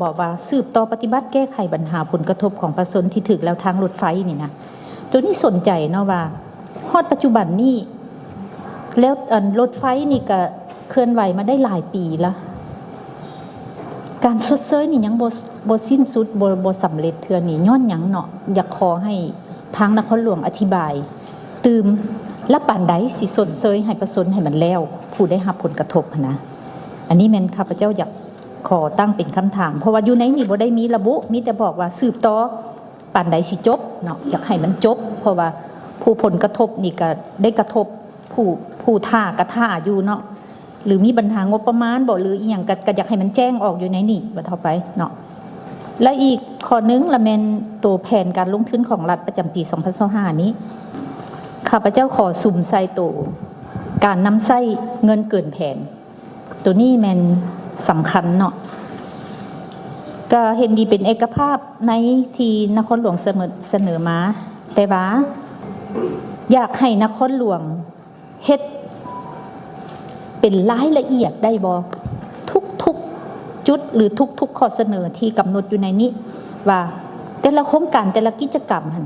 ບອກວ່າ ສືບຕໍ່ປະຕິບັດແກ້ໄຂບັນຫາຜົນກະທົບຂອງປະຊາຊົນທີ່ຖືກແລວທາງລົດໄຟນີ້ນະ. ໂຕນີ້ສົນໃຈເນາະວ່າ ຮອດປັດຈຸບັນນີ້ ແລ້ວ ອັນ ລົດໄຟນີ້ກະເຄື່ອນໄຫວມາໄດ້ຫຼາຍປີລະ ການຊົດເຊີຍນີ້ຍັງບໍ່ ບໍ່ສິ້ນສຸດ ບໍ່ ບໍ່ສຳເລັດເທື່ອນີ້ ຍ້ອນຫຍັງເນາະ? ຢາກຂໍໃຫ້ທາງນະຄອນຫຼວງອະທິບາຍຕື່ມ ລະປານໃດຊິຊົດເຊີຍໃຫ້ປະຊາຊົນໃຫ້ມັນແລ້ວ ຜູ້ໄດ້ຮັບຜົນກະທົບຫັ້ນນະ. ອັນນີ້ແມ່ນຂ້າພະເຈົ້າຢາກຂໍຕັ້ງເປັນຄຳຖາມ ເພາະວ່າຢູ່ໃນນີ້ບໍ່ໄດ້ມີລະບຸ ມີແຕ່ບອກວ່າສືບຕໍ່ປານໃດຊິຈົບເນາະ ຢາກໃຫ້ມັນຈົບ ເພາະວ່າຜູ້ຜົນກະທົບນີ້ກະໄດ້ກະທົບ ຜູ້ ຜູ້ຖ້າກະຖ້າຢູ່ເນາະ ຫຼືມີບັນຫາງົບປະມານບໍ ຫຼືອີ່ຫຍັງ ກະ ກະຢາກໃຫ້ມັນແຈ້ງອອກຢູ່ໃນນີ້ ວ່າເທົ່າໄປເນາະ. ແລະອີກຂໍ້ໜຶ່ງລະແມ່ນໂຕແຜນການລົງທຶນຂອງລັດປະຈຳປີສອງພັນຊາວຫ້ານີ້ ຂ້າພະເຈົ້າຂໍສຸມໃສ່ໂຕການນຳໃຊ້ເງິນເກີນແຜນ ໂຕນີ້ແມ່ນສຳຄັນເນາະ. ກະເຫັນດີເປັນເອກະພາບໃນທີ່ນະຄອນຫຼວງສະເໜີ ສະເໜີມາ ແຕ່ວ່າຢາກໃຫ້ນະຄອນຫຼວງ ເຮັດເປັນລາຍລະອຽດໄດ້ບໍ່? ທຸກໆຈຸດ ຫຼືທຸກໆຂໍ້ສະເໜີທີ່ກຳນົດຢູ່ໃນນີ້ ວ່າແຕ່ລະໂຄງການ ແຕ່ລະກິດຈະກຳຫັ້ນ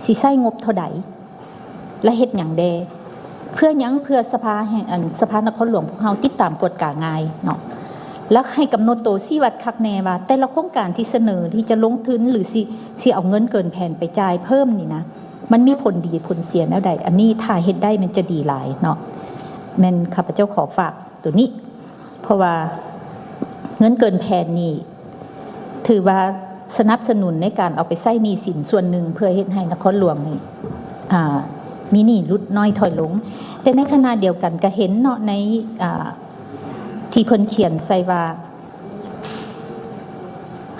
ຊິໃຊ້ງົບເທົ່າໃດ ແລະເຮັດຫຍັງແດ່? ເພື່ອຫຍັງ? ເພື່ອສະພາແຫ່ງ ອັນ ສະພານະຄອນຫຼວງພວກເຮົາຕິດຕາມກວດກາງ່າຍເນາະ ແລະໃຫ້ກຳນົດໂຕຊີ້ວັດຄັກແນ່ວ່າ ແຕ່ລະໂຄງການທີ່ສະເໜີທີ່ຈະລົງທຶນ ຫຼືຊິ ຊິເອົາເງິນເກີນແຜນໄປຈ່າຍເພີ່ມນີ້ນະ ມັນມີຜົນດີຜົນເສຍແນວໃດ? ອັນນີ້ຖ້າເຮັດໄດ້ແມ່ນຈະດີຫຼາຍເນາະ ແມ່ນຂ້າພະເຈົ້າຂໍຝາກໂຕນີ້ ເພາະວ່າເງິນເກີນແຜນນີ້ ຖືວ່າສະໜັບສະໜູນໃນການເອົາໄປໃຊ້ໜີ້ສິນສ່ວນໜຶ່ງ ເພື່ອເຮັດໃຫ້ນະຄອນຫຼວງນີ້ ອາ ມີໜີ້ຫຼຸດນ້ອຍຖອຍລົງ. ແຕ່ໃນຂະນະດຽວກັນກະເຫັນເນາະ ໃນ ອາ ທີ່ເພິ່ນຂຽນໃສ່ວ່າ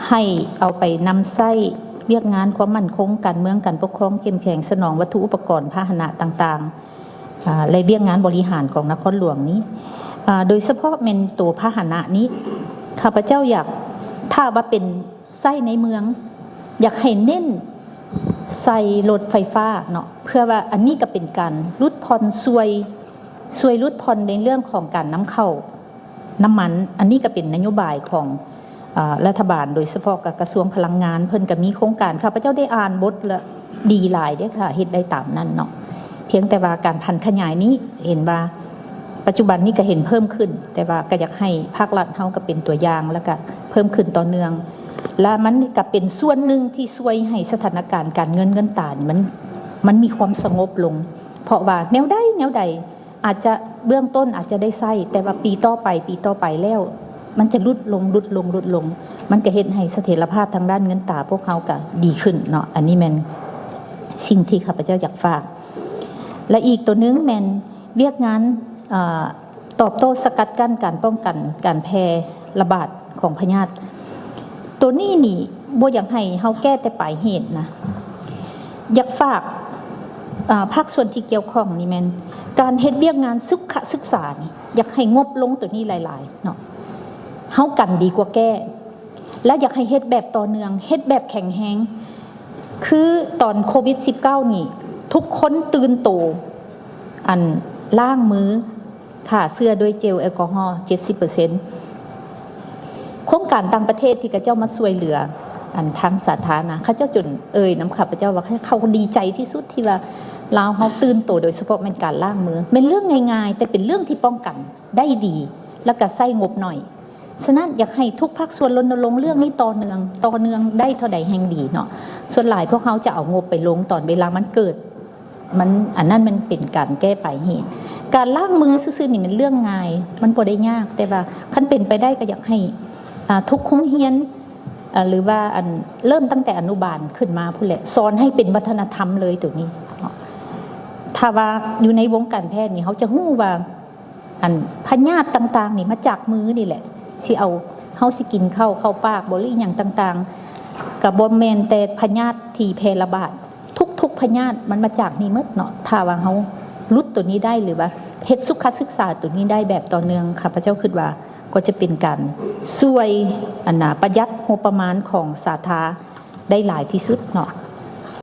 ໃຫ້ເອົາໄປນຳໃຊ້ວຽກງານຄວາມໝັ້ນຄົງ, ການເມືອງ, ການປົກຄອງເຂັ້ມແຂງ, ສະໜອງວັດຖຸອຸປະກອນ, ພາຫະນະຕ່າງໆ ອາ ແລະວຽກງານບໍລິຫານຂອງນະຄອນຫຼວງນີ້ ອາ ໂດຍສະເພາະແມ່ນໂຕພາຫະນະນີ້ ຂ້າພະເຈົ້າຢາກ ຖ້າວ່າເປັນໃຊ້ໃນເມືອງ ຢາກໃຫ້ເນັ້ນໃສ່ລົດໄຟຟ້າເນາະ ເພື່ອວ່າອັນນີ້ກະເປັນການຫຼຸດຜ່ອນ ຊ່ວຍ ຊ່ວຍຫຼຸດຜ່ອນໃນເລື່ອງຂອງການນຳເຂົ້າ ນ້ຳມັນ ອັນນີ້ກະເປັນນະໂຍບາຍຂອງ ເອີ ລັດຖະບານ ໂດຍສະເພາະກະກະຊວງພະລັງງານ ເພິ່ນກະມີໂຄງການ ຂ້າພະເຈົ້າໄດ້ອ່ານບົດລະ ດີຫຼາຍເດ້ ຖ້າເຮັດໄດ້ຕາມນັ້ນເນາະ. ພຽງແຕ່ວ່າການຜັນຂະຫຍາຍນີ້ ເຫັນວ່າປັດຈຸບັນນີ້ກະເຫັນເພີ່ມຂຶ້ນ ແຕ່ວ່າກະຢາກໃຫ້ພາກລັດເຮົາກະເປັນຕົວຢ່າງ ລະກະເພີ່ມຂຶ້ນຕໍ່ເນື່ອງ ລະມັນກະເປັນສ່ວນໜຶ່ງທີ່ຊ່ວຍໃຫ້ສະຖານະການການເງິນເງິນຕານີ້ມັນ ມັນມີຄວາມສະຫງົບລົງ ເພາະວ່າແນວໃດແນວໃດ ອາດຈະເບື້ອງຕົ້ນອາດຈະໄດ້ໃຊ້ ແຕ່ວ່າປີຕໍ່ໄປ ປີຕໍ່ໄປແລ້ວ ມັນຈະຫຼຸດລົງ ຫຼຸດລົງ ຫຼຸດລົງ ມັນກະເຮັດໃຫ້ສະຖຽນລະພາບທາງດ້ານເງິນຕາພວກເຮົາກະດີຂຶ້ນເນາະ. ອັນນີ້ແມ່ນສິ່ງທີ່ຂ້າພະເຈົ້າຢາກຝາກ ແລະອີກໂຕໜຶ່ງແມ່ນວຽກງານ ເອີ ຕອບໂຕ້ສະກັດກັ້ນການປ້ອງກັນການແຜ່ລະບາດຂອງພະຍາດ ໂຕນີ້ນີ້ບໍ່ຢາກໃຫ້ເຮົາແກ້ແຕ່ປາຍເຫດນະ ຢາກຝາກ ອາ ພາກສ່ວນທີ່ກ່ຽວຂ້ອງນີ້ແມ່ນ ການເຮັດວຽກງານສຸຂະສຶກສານີ້ ຢາກໃຫ້ງົບລົງໂຕນີ້ຫຼາຍໆເນາະ ເຮົາກັນດີກວ່າແກ້ ແລະຢາກໃຫ້ເຮັດແບບຕໍ່ເນື່ອງ ເຮັດແບບແຂງແຮງ ຄືຕອນໂຄວິດສິບເກົ້ານີ້ ທຸກຄົນຕື່ນໂຕ ອັນ ລ້າງມື ຂ້າເຊື້ອດ້ວຍເຈວແອລກໍຮໍເຈັດສິບເປີເຊັນ ໂຄງການຕ່າງປະເທດທີ່ເຂົາເຈົ້າມາຊ່ວຍເຫຼືອ ອັນ ທາງສາທາລະນະ ເຂົາເຈົ້າຈົນເອີ່ຍນຳຂ້າພະເຈົ້າວ່າ ເຂົາດີໃຈທີ່ສຸດທີ່ວ່າລາວເຮົາຕື່ນໂຕ ໂດຍສະເພາະແມ່ນການລ້າງມື ແມ່ນເລື່ອງງ່າຍໆ ແຕ່ເປັນເລື່ອງທີ່ປ້ອງກັນໄດ້ດີ ລະກະໃຊ້ງົບໜ້ອຍ. ສະນັ້ນ ຢາກໃຫ້ທຸກພາກສ່ວນລົນນະລົງເລື່ອງນີ້ຕໍ່ເນື່ອງ ຕໍ່ເນື່ອງໄດ້ເທົ່າໃດແຮ່ງດີເນາະ. ສ່ວນຫຼາຍພວກເຮົາຈະເອົາງົບໄປລົງຕອນເວລາມັນເກີດ ມັນ ອັນນັ້ນມັນເປັນການແກ້ປາຍເຫດ. ການລ້າງມືຊື່ໆນີ້ມັນເລື່ອງງ່າຍ ມັນບໍ່ໄດ້ຍາກ ແຕ່ວ່າຄັນເປັນໄປໄດ້ກະຢາກໃຫ້ ອາ ທຸກໂຮງຮຽນ ອາ ຫຼືວ່າ ອັນ ເລີ່ມຕັ້ງແຕ່ອະນຸບານຂຶ້ນມາພຸ້ນແຫຼະ ສອນໃຫ້ເປັນວັດທະນະທຳເລີຍໂຕນີ້ເນາະ. ຖ້າວ່າຢູ່ໃນວົງການແພດນີ້ ເຮົາຈະຮູ້ວ່າ ອັນພະຍາດຕ່າງໆນີ້ມາຈາກມືນີ້ແຫຼະ ຊິເອົາ ເຮົາຊິກິນເຂົ້າເຂົ້າປາກບໍ ຫຼືອີ່ຫຍັງຕ່າງໆ ກະບໍ່ແມ່ນແຕ່ພະຍາດທີ່ແຜ່ລະບາດ ທຸກໆພະຍາດມັນມາຈາກນີ້ໝົດເນາະ. ຖ້າວ່າເຮົາຫຼຸດໂຕນີ້ໄດ້ ຫຼືວ່າເຮັດສຸຂະສຶກສາໂຕນີ້ໄດ້ແບບຕໍ່ເນື່ອງ ຂ້າພະເຈົ້າຄິດວ່າກໍຈະເປັນການຊ່ວຍ ອັນນາ ປະຢັດງົບປະມານຂອງສາທາໄດ້ຫຼາຍທີ່ສຸດເນາະ.